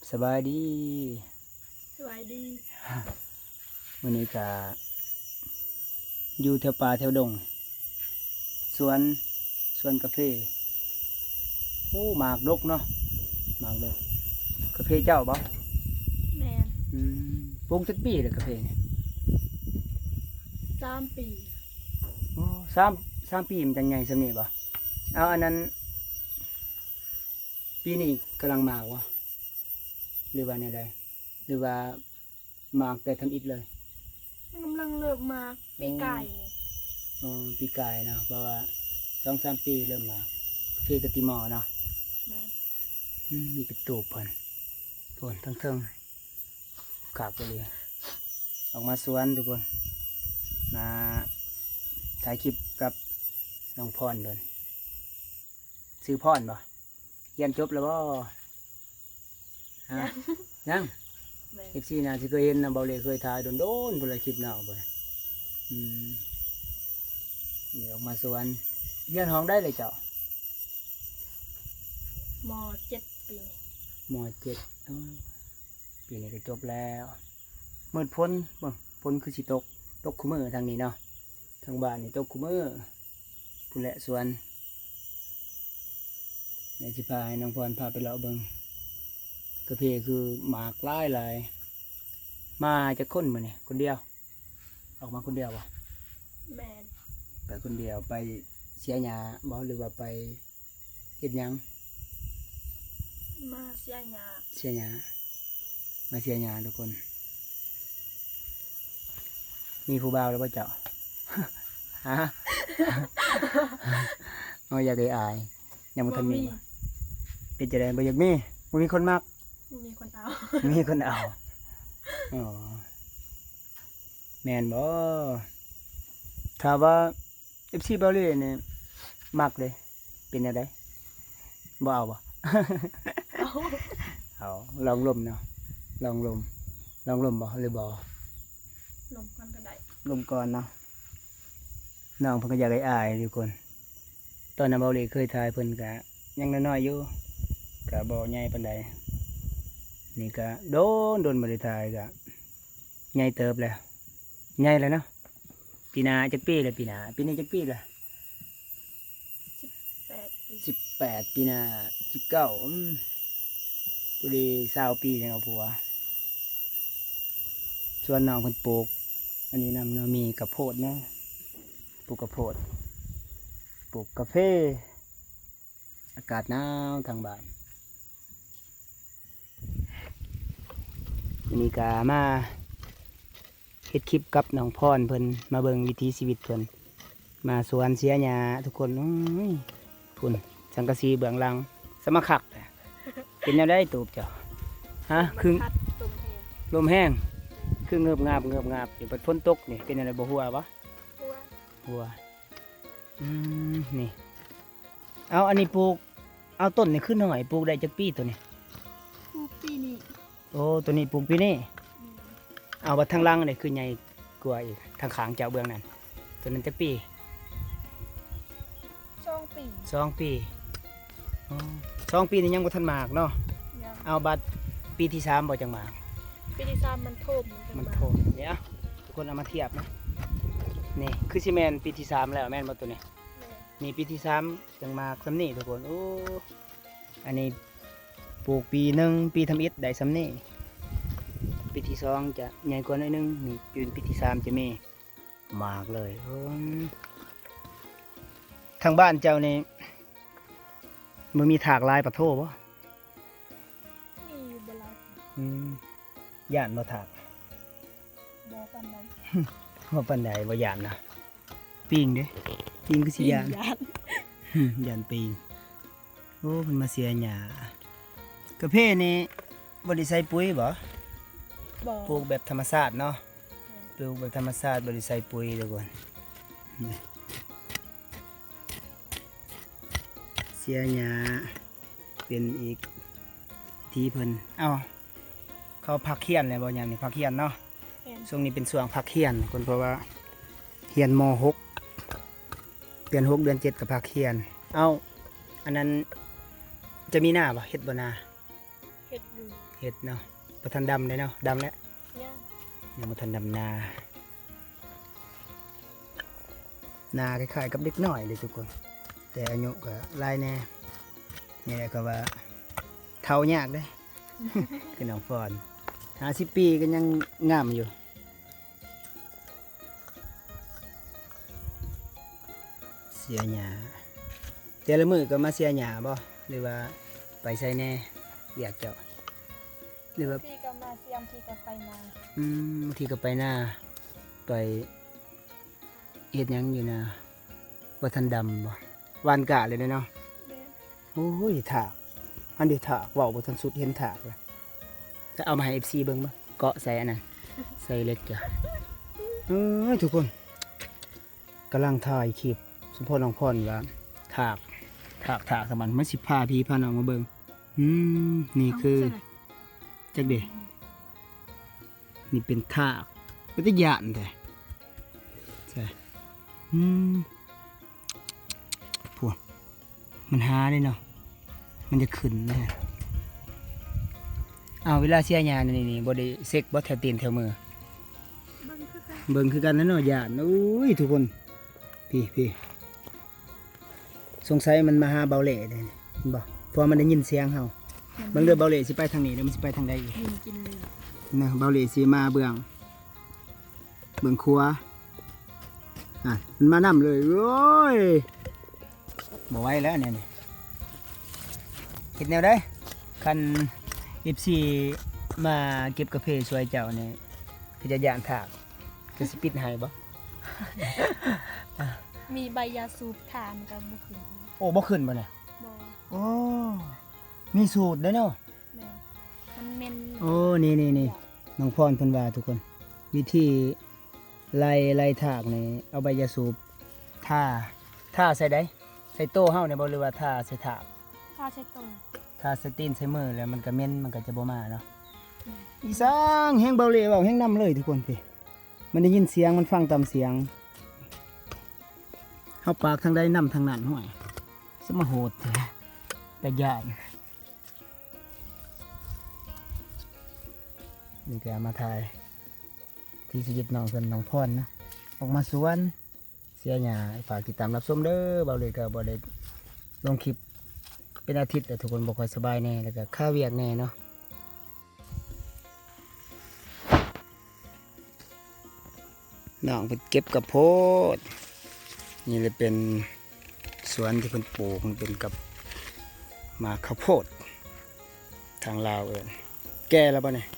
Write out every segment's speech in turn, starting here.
ສະບາຍດີ. ສະບາຍດີ. ມື້ນີ້ກະຢູ່ແຖວປ່າແຖວດົງ ສວນ ສວນກາເຟ. ໂອ້ ໝາກດົກເນາະ ໝາກດົກ. ກາເຟເຈົ້າບໍ່? ແມ່ນ. ອືມ ປູກຈັກປີແລ້ວກາເຟນີ້? ສາມປີ. ໂອ້ ສາມ ສາມປີມັນຈັ່ງໃຫຍ່ສ່ຳນີ້ບໍ່? ເອົາ ອັນນັ້ນ ປີນີ້ກຳລັງໝາກບໍ່ ຫຼືວ່າແນວໃດ ຫຼືວ່າໝາກແຕ່ທຳອິດເລີຍ? ກຳລັງເລີ່ມໝາກປີກາຍນີ້. ອໍ ປີກາຍເນາະ ເພາະວ່າສອງສາມປີເລີ່ມໝາກ ຄືກະຕິມໍເນາະ. ແມ່ນ. ອືມ ນີ້ເປັນຕູບເພິ່ນ ໂພນ ທັງເທິງ ຄັກອີ່ຫຼີ. ອອກມາສວນທຸກຄົນ ມາຖ່າຍຄລິບກັບນ້ອງພອນເພິ່ນ. ຊື່ພອນບໍ່? ຮຽນຈົບແລ້ວບໍ່? ຮະ? ຍັງ. ຍັງ? ແມ່ນ. ເອັຟຊີ ໜ້າຊິເຄີຍເຫັນນະ ເບົາເລເຄີຍຖ່າຍດົນໆ ພຸ້ນລະ ຄລິບນ້ອງເພິ່ນ. ອືມ ນີ້ອອກມາສວນ. ຮຽນຫ້ອງໃດລະເຈົ້າ? ມໍເຈັດປີນີ້. ມໍເຈັດ. ໂອ້ ປີນີ້ກໍຈົບແລ້ວ. ມືດຝົນ ເບິ່ງ ຝົນຄືຊິຕົກ ຕົກຄູ່ມື້ທາງນີ້ເນາະ ທາງບ້ານນີ້ຕົກຄູ່ມື້. ພຸ້ນແຫຼະສວນ ດຽວຊິພາໃຫ້ນ້ອງພອນພາໄປເລາະເບິ່ງ ກາເຟຄືໝາກຫຼາຍໆ. ມາຈັກຄົນມື້ນີ້? ຄົນດຽວ? ອອກມາຄົນດຽວບໍ່? ແມ່ນ. ໄປຄົນດຽວ ໄປເສຍຫຍ້າບໍ່ ຫຼືວ່າໄປ ເຮັດຫຍັງ? ມາເສຍຫຍ້າ. ເສຍຫຍ້າ ມາເສຍຫຍ້າທຸກຄົນ. ມີຜູ້ບ່າວແລ້ວບໍ່ເຈົ້າ? ຮະ? ໂອ້ຍ ຢາກອາຍໆ ຍັງບໍ່ທັນມີ. ບໍ່ມີ. ບໍ່? ເປັນຈັ່ງໃດ ບໍ່ຢາກມີ? ບໍ່ມີຄົນມັກ? ບໍ່ມີຄົນເອົາ. ບໍ່ມີຄົນເອົາ. ອໍ ແມ່ນບໍ່? ຖ້າວ່າ ເອັຟຊີ ເບົາເລນີ້ມັກເດ້ ເປັນແນວໃດ? ບໍ່ເອົາບໍ່? ເອົາ. ເອົາ ລອງລົມເນາະ ລອງລົມ. ລອງລົມບໍ່ ຫຼືບໍ່? ລົມກ່ອນກໍໄດ້. ລົມກ່ອນເນາະ. ນ້ອງເພິ່ນກໍຢາກອາຍໆ ທຸກຄົນ. ຕອນນັ້ນເບົາເລເຄີຍຖ່າຍເພິ່ນກະຍັງນ້ອຍໆຢູ່ ກະບໍ່ໃຫຍ່ປານໃດ. ນີ້ກະດົນໆ ບໍ່ໄດ້ຖ່າຍ ກະໃຫຍ່ເຕີບແລ້ວ ໃຫຍ່ແລ້ວເນາະ. ປີໜ້າຈັກປີແລ້ວ? ປີໜ້າ ປີນີ້ຈັກປີແລ້ວ? ສິບແປດປີ. ສິບແປດ ປີໜ້າສິບເກົ້າ. ອືມ ພໍດີຊາວປີຈັ່ງເອົາຜົວ. ສວນນ້ອງເພິ່ນປູກອັນນີ້ນຳເນາະ ມີກະໂພດເນາະ ປູກກະໂພດ ປູກກາເຟ. ອາກາດໜາວທາງບ້ານ. ມື້ນີ້ກະມາເຮັດຄລິບກັບນ້ອງພອນເພິ່ນ ມາເບິ່ງວິຖີຊີວິດເພິ່ນ ມາສວນເສຍຫຍ້າທຸກຄົນ. ໂອ້ຍ ພຸ້ນ ສັງກະສີເບື້ອງຫຼັງ ສະມາຄັກແທ້. ເປັນແນວໃດຕູບເຈົ້າ? ຮະ? ຄື ລົມແຮງ ລົມແຮງ ຄືເງີບງາບ ເງີບງາບຢູ່. ບັດຝົນຕົກນີ້ເປັນແນວໃດ ບໍ່ຮົ່ວບໍ່? ຮົ່ວ ຮົ່ວ. ອືມ ນີ້ ເອົາ ອັນນີ້ປູກ ເອົາ ຕົ້ນນີ້ຄືນ້ອຍ ປູກໄດ້ຈັກປີໂຕນີ້? ປູກປີນີ້. ໂອ້ ໂຕນີ້ປູກປີນີ້. ອືມ ເອົາ ບັດທາງຫຼັງນີ້ຄືໃຫຍ່ກວ່າອີກ ທາງຂ້າງເຈົ້າເບື້ອງນັ້ນ ໂຕນັ້ນຈັກປີ? ສອງປີ. ສອງປີ. ອໍ ສອງປີນີ້ຍັງບໍ່ທັນໝາກເນາະ? ຍັງ. ເອົາ ບັດປີທີສາມບໍ່ຈັ່ງໝາກ? ປີທີສາມມັນໂທມ ມັນໂທມ. ນີ້ ທຸກຄົນເອົາມາທຽບນະ ນີ້ຄືຊິແມ່ນປີທີສາມແລ້ວ ແມ່ນບໍ່ໂຕນີ້? ແມ່ນ. ນີ້ປີທີສາມຈັ່ງໝາກສ່ຳນີ້ທຸກຄົນ. ໂອ້ ອັນນີ້ປູກປີໜຶ່ງ ປີທຳອິດໄດ້ສ່ຳນີ້. ປີທີສອງຈະໃຫຍ່ກວ່າໜ້ອຍໜຶ່ງ. ນີ້ເປັນປີທີສາມຈະມີໝາກເລີຍ. ເອີ ທາງບ້ານເຈົ້ານີ້ບໍ່ມີຖາກລາຍປະໂທບໍ່? ມີຢູ່ບໍ່ຫຼາຍ. ອືມ ຢ້ານບໍ່ຖາກ? ບໍ່ປານໃດ. ບໍ່ປານໃດ ບໍ່ຢ້ານນະ. ປີງເດ້ ປີງຄືຊິຢ້ານ. ຢ້ານ ຢ້ານປີງ. ໂອ້ ເພິ່ນມາເສຍຫຍ້າ. ກາເຟນີ້ບໍ່ໄດ້ໃສ່ປຸ໋ຍບໍ່? ບໍ່. ປູກແບບທຳມະຊາດເນາະ. ແມ່ນ. ປູກແບບທຳມະຊາດ ບໍ່ໄດ້ໃສ່ປຸ໋ຍທຸກຄົນ. ເສຍຫຍ້າ ເປັນອີກວິທີເພິ່ນ. ເອົ້າ ເຂົາພັກຮຽນແລ້ວບໍ່? ຍາມນີ້ພັກຮຽນເນາະ. ແມ່ນ. ຊ່ວງນີ້ເປັນຊ່ວງພັກຮຽນ ຄົນ ເພາະວ່າຮຽນ ມໍຫົກ ເດືອນຫົກເດືອນເຈັດກໍພັກຮຽນ. ເອົ້າ ອັນນັ້ນຈະມີນາບໍ່? ເຮັດບໍ່ນາ? ເຮັດຢູ່. ເຮັດເນາະ ບໍ່ທັນດຳເດ້ເນາະ ດຳແລ້ວ ຍັງ ຍັງບໍ່ທັນດຳນາ. ໜ້າຄ້າຍໆກັບເດັກນ້ອຍເລີຍທຸກຄົນ ແຕ່ອາຍຸກໍຫຼາຍແດ່. ນີ້ແຫຼະເຂົາວ່າເຖົ້າຍາກເດ້ ຄືນ້ອງພອນ ຫ້າສິບປີກໍຍັງງາມຢູ່. ເສຍຫຍ້າ ແຕ່ລະມື້ກໍມາເສຍຫຍ້າບໍ່ ຫຼືວ່າໄປໃສແດ່ ວຽກເຈົ້າ ຫຼືວ່າ ບາງທີກໍມາເສຍ ບາງທີກໍໄປນາ. ອືມ ບາງທີກໍໄປນາ ໄປເຮັດຫຍັງຢູ່ນາ ບໍ່ທັນດຳບໍ່ ຫວ່ານກ້າເລີຍເນາະ. ແມ່ນ. ໂອ້ຍ ຖາກ ອັນນີ້ຖາກ ເວົ້າບໍ່ທັນສຸດ ເຫັນຖາກລະ ຈະເອົາມາໃຫ້ເອັຟຊີເບິ່ງເບິ່ງ ເກາະໃສ່ອັນນັ້ນ ໃສ່ເຫຼັກຈ້ະ. ເອີຍ ທຸກຄົນ ກຳລັງຖ່າຍຄລິບ ສົມພໍນ້ອງພອນວ່າ ຖາກ ຖາກ ຖາກ ສະມັນ ມັນຊິພາພີ່ພານ້ອງມາເບິ່ງ. ອືມ ນີ້ຄື ເອົາໃສ່ ຈັກເດ ນີ້ເປັນຖາກ ເປັນຕາຢ້ານແທ້ ໃຊ່ ອືມ ພວກ ມັນຫາເດ້ເນາະ ມັນຈະຂຶ້ນເດ້. ອ້າວ ເວລາເສຍຫຍ້ານີ້ ນີ້ບໍ່ໄດ້ເຊັກບໍ່ ແຖວຕີນແຖວມື? ເບິ່ງຄືກັນ ເບິ່ງຄືກັນແຫຼະເນາະ ຢ້ານ. ໂອ້ຍ ທຸກຄົນ ພີ້ ພີ້ ສົງໄສມັນມາຫາເບົາເລ່ເດ້ ເຫັນບໍ່? ເພາະວ່າມັນໄດ້ຍິນສຽງເຮົາ. ມັນ ເບິ່ງເດີ ເບົາເລ່ຊິໄປທາງນີ້ເດີ ມັນຊິໄປທາງໃດອີກ? ຍິງກິນເລີຍ ນະ ເບົາເລ່ຊິມາເບື້ອງ ເບື້ອງຂວາ ອ່ະ ມັນມານຳເລີຍ. ໂອ້ຍ ບໍ່ໄຫວແລ້ວແນວນີ້ ເຮັດແນວໃດ? ຄັນເອັຟຊີມາເກັບກາເຟຊ່ວຍເຈົ້ານີ້ ຄືຈະຢ້ານຖາກ ຈະຊິປິດໃຫ້ບໍ່? ມີໃບຢາສູບທາ ມັນກໍບໍ່ຂຶ້ນ. ໂອ້ ບໍ່ຂຶ້ນບໍ່ນະ? ບໍ່. ໂອ້ ມີສູດເດ້ເນາະ. ແມ່ນ ມັນເໝັນ. ໂອ້ ນີ້ໆໆ ນ້ອງພອນເພິ່ນວ່າທຸກຄົນ ວິທີໄລ່ ໄລ່ຖາກນີ້ ເອົາໃບຢາສູບທາ ທາໃສ່ໃດ? ໃສ່ໂຕເຮົານີ້ບໍ່ ຫຼືວ່າທາໃສ່ຖາກ? ທາໃສ່ໂຕ ທາໃສ່ຕີນໃສ່ມື ແລ້ວມັນກະເໝັນ ມັນກະຈະບໍ່ມາເນາະ. ແມ່ນ. ອີສາງ ແຮງເບົາເລ່ເວົ້າແຮງນຳເລີຍທຸກຄົນພີ້ ມັນໄດ້ຍິນສຽງ ມັນຟັງຕາມສຽງ ເຮົາປາກທາງໃດນຳທາງນັ້ນ. ຫ້ວຍ ສະມາໂຫດແທ້ ຕາຢ້ານ. ນີ້ກະມາຖ່າຍທີ່ຊີວິດນ້ອງເພິ່ນ ນ້ອງພອນນະ ອອກມາສວນເສຍຫຍ້າ. ຝາກຕິດຕາມຮັບຊົມເດີ ເບົາເລ່ກໍບໍ່ໄດ້ລົງຄລິບເປັນອາທິດແລ້ວ ທຸກຄົນ ບໍ່ຄ່ອຍສະບາຍແດ່ ແລ້ວກໍຄາວຽກແດ່ເນາະ. ນ້ອງເພິ່ນເກັບກະໂພດ ນີ້ລະເປັນສວນທີ່ເພິ່ນປູກ ມັນເປັນກັບໝາກເຂົ້າໂພດ ທາງລາວເອີ້ນ. ແກ່ແລ້ວບໍ່ນີ້? ແ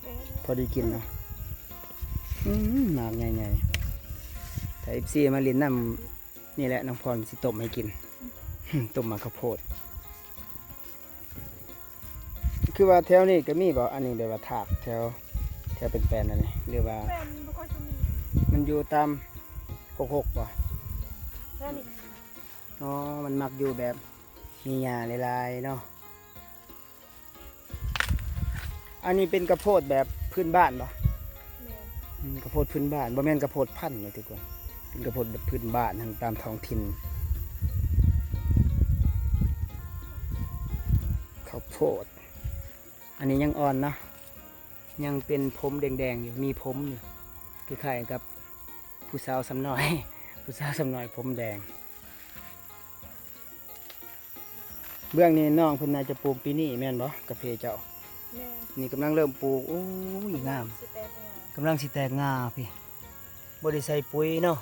ກ່ແລ້ວ ພໍດີກິນເນາະ. ອືມ ໝາກໃຫຍ່ໆ ຖ້າເອັຟຊີມາຫຼິ້ນນຳ ນີ້ແຫຼະ ນ້ອງພອນຊິຕົ້ມໃຫ້ກິນ ຕົ້ມໝາກເຂົ້າໂພດ. ຄືວ່າແຖວນີ້ກໍມີບໍ່? ອັນນີ້ແບບວ່າຖາກແຖວ ແຖວເປັນແປນອັນນີ້ ຫຼືວ່າ ແປນບໍ່ຄ່ອຍຈະມີ ມັນຢູ່ຕາມຫົກຫົກບໍ່? ແຖວນີ້ ອໍ ມັນມັກຢູ່ແບບມີຫຍ້າຫຼາຍໆເນາະ. ອັນນີ້ເປັນກະໂພດແບບພື້ນບ້ານບໍ່? ແມ່ນ. ອືມ ກະໂພດພື້ນບ້ານ ບໍ່ແມ່ນກະໂພດພັນນະທຸກຄົນ ເປັນກະໂພດແບບພື້ນບ້ານ ທາງຕາມທ້ອງຖິ່ນ. ເຂົ້າໂພດ ອັນນີ້ຍັງອ່ອນເນາະ ຍັງເປັນຜົມແດງໆຢູ່ ມີຜົມຢູ່ ຄ້າຍໆກັບຜູ້ສາວຊຳນ້ອຍ ຜູ້ສາວຊຳນ້ອຍຜົມແດງ. ເບື້ອງນີ້ນ້ອງເພິ່ນໜ້າຈະປູກປີນີ້ແມ່ນບໍ່ ກາເຟເຈົ້າ? ແມ່ນ. ນີ້ກຳລັງເລີ່ມປູກ. ໂອ້ຍ ງາມ ກຳລັງຊິແຕກງາ ກຳລັງຊິແຕກງາພີ້ ບໍ່ໄດ້ໃສ່ປຸ໋ຍເນາະ.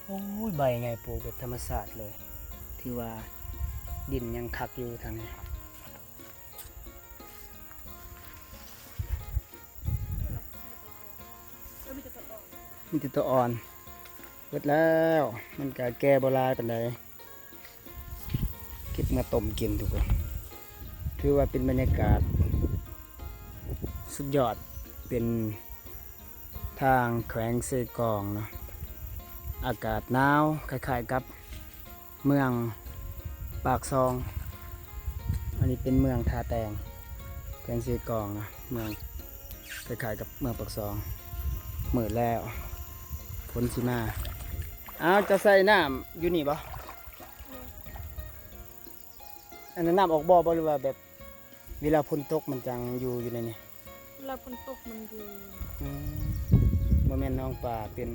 ແມ່ນ. ໂອ້ຍ ໃບໃຫຍ່ ປູກແບບທຳມະຊາດເລີຍ ຖືວ່າດິນຍັງຄັກຢູ່ທາງນີ້. ມີແຕ່ຕົວອ່ອນ ເບິດແລ້ວ ມັນກະແກ່ບໍ່ຫຼາຍປານໃດ. ເກັບມາຕົ້ມກິນທຸກຄົນ ຖືວ່າເປັນບັນຍາກາດສຸດຍອດ ເປັນທາງແຂວງເຊກອງເນາະ ອາກາດໜາວ ຄ້າຍໆກັບ ເມືອງປາກຊ່ອງ. ອັນນີ້ເປັນເມືອງທ່າແຕງ ແຂວງເຊກອງນະ ເມືອງຄ້າຍໆກັບເມືອງປາກຊ່ອງ. ມືດແລ້ວ ຝົນຊິມາ. ອ້າວ ເຈົ້າໃສ່ນ້ຳຢູ່ນີ້ບໍ່? ອັນນັ້ນນ້ຳອອກບໍ່ ບໍ່ ຫຼືວ່າແບບ ເວລາຝົນຕົກມັນຈັ່ງຢູ່ ຢູ່ໃນນີ້. ເວລາຝົນຕົກມັນຢູ່. ອືມ ບໍ່ແມ່ນໜອງປາ ເປັນ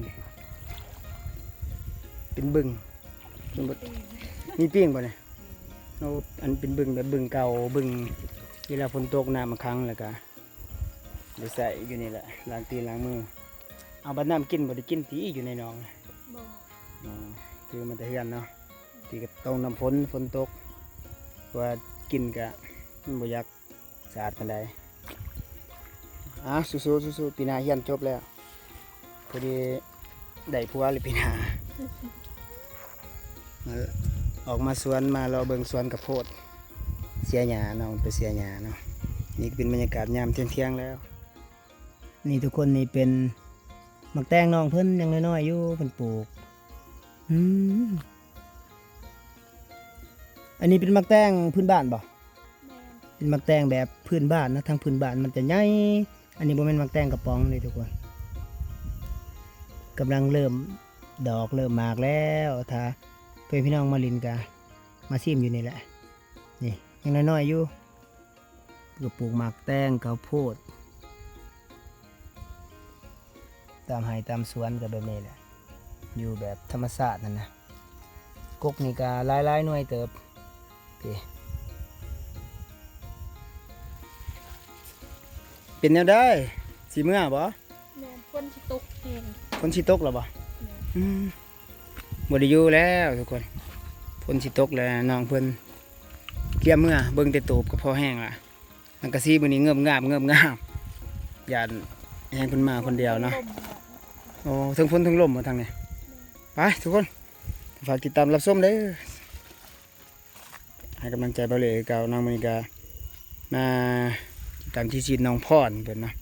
ເປັນບຶງ ເປັນບຶງ ມີປີງບໍ່ນີ້? ໂອ້ ອັນເປັນບຶງແບບບຶງເກົ່າ ບຶງ ເວລາຝົນຕົກນ້ຳມັນຂັງ ແລ້ວກະໄດ້ໃຊ້ຢູ່ນີ້ແຫຼະ ລ້າງຕີນລ້າງມື. ເອົາ ບັດນ້ຳກິນບໍ່ໄດ້ກິນຕິ ຢູ່ໃນໜອງ? ບໍ່. ອໍ ຖືມາແຕ່ເຮືອນເນາະ ທີ່ກໍຕ້ອງນ້ຳຝົນ ຝົນຕົກ ເພາະວ່າກິນກະມັນບໍ່ຢາກ ສະອາດປານໃດ. ອ້າວ ສູ້ໆ ສູ້ໆ ປີໜ້າຮຽນຈົບແລ້ວ ພໍດີໄດ້ຜົວເລີຍປີໜ້າ. ອອກມາສວນ ມາເລາະເບິ່ງສວນກະໂພດ ເສຍຫຍ້າ ນ້ອງໄປເສຍຫຍ້າເນາະ. ນີ້ກໍເປັນບັນຍາກາດຍາມທ່ຽງໆແລ້ວ. ນີ້ທຸກຄົນ ນີ້ເປັນໝາກແຕງນ້ອງເພິ່ນ ຍັງນ້ອຍໆຢູ່ ເພິ່ນປູກ. ອືມ ອັນນີ້ເປັນໝາກແຕງພື້ນບ້ານບໍ່? ແມ່ນ ເປັນໝາກແຕງແບບພື້ນບ້ານເນາະ ທາງພື້ນບ້ານມັນຈະໃຫຍ່. ອັນນີ້ບໍ່ແມ່ນໝາກແຕງກະປ໋ອງເດ້ທຸກຄົນ ກຳລັງເລີ່ມດອກເລີ່ມໝາກແລ້ວ. ຖ້າເພື່ອນພີ່ນ້ອງມາຫຼິ້ນກະມາຊີມຢູ່ນີ້ແຫຼະ. ນີ້ຍັງນ້ອຍໆຢູ່ ກໍປູກໝາກແຕງ ເຂົ້າໂພດ ຕາມໄຮ່ຕາມສວນກໍແບບນີ້ແຫຼະ ຢູ່ແບບທຳມະຊາດຫັ້ນນະ. ກົກນີ້ກໍຫຼາຍໆໜ່ວຍເຕີບ. ເປັນແນວໃດ ຊິເມືອບໍ່? ແມ່ນ ຝົນຊິຕົກແຮງ. ຝົນຊິຕົກແລ້ວບໍ່? ແມ່ນ. ອືມ ບໍ່ໄດ້ຢູ່ແລ້ວທຸກຄົນ ຝົນຊິຕົກແລ້ວ. ນ້ອງເພິ່ນກຽມເມືອ ເບິ່ງແຕ່ຕູບກໍພໍແຮງລະ. ສັງກະສີມື້ນີ້ເງີບງາບ ເງີບງາບ ຢ້ານແຮງເພິ່ນມາຄົນດຽວເນາະ. ໂອ້ ເທິງຝົນເທິງລົມບໍ່ທາງນີ້? ໄປທຸກຄົນ ຝາກຕິດຕາມຮັບຊົມເດີ້. ໃຫ້ກຳລັງໃຈບ່າວເຫຼຄືເກົ່າເນາະ. ມື້ນີ້ກະມາຕິດຕາມທີ່ຊີວິດນ້ອງພອນເພິ່ນເນາະ.